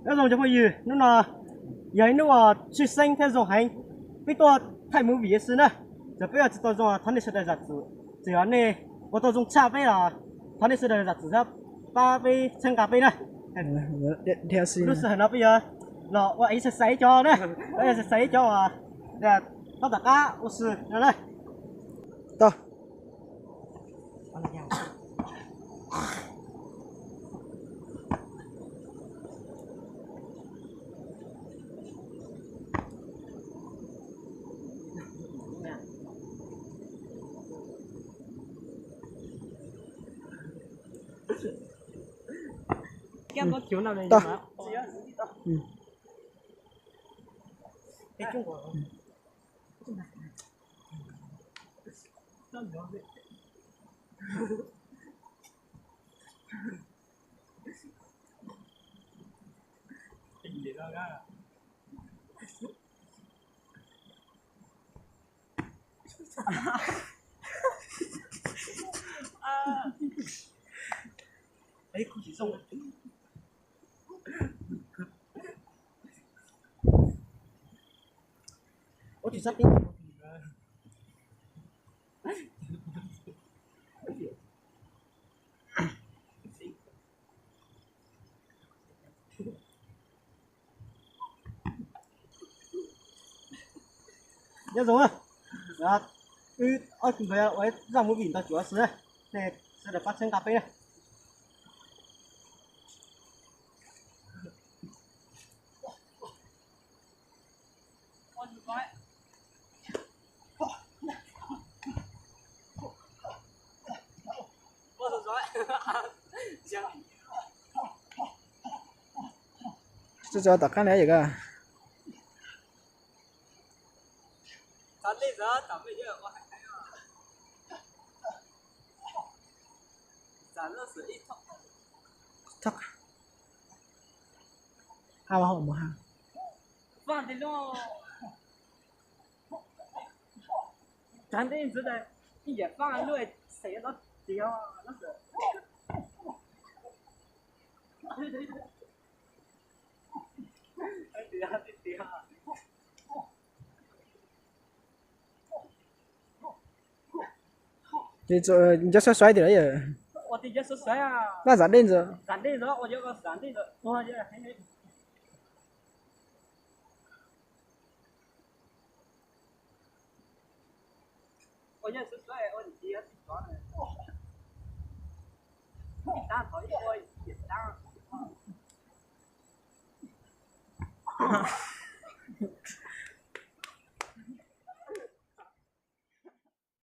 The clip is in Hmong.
Nyob zoo cov phooj ywg, hnub no yog ib hnub uas tshwj xeeb thiab zoo heev. Peb tuaj thaij movie xwb na, txawm peb ua tsis tau zoo thov nej sawv daws zam txim. Txawm yog nej ua tau zoo tshaj peb los thov nej sawv daws zam txim thiab pab peb txhawb nqa peb na. Lub sij hawm no peb yuav los ua exercise ib co na, ua exercise ib co uas thaub tom qab ua si no na. Nyob zoo, wb ob tug ntawd ua ib zaj movie ntau cuav xwb, nej sawv daws pab txhawb nqa peb na. Tso tom qab na yog ko. Ces nco xav xav tias lawm, laj zam dej ntxawm.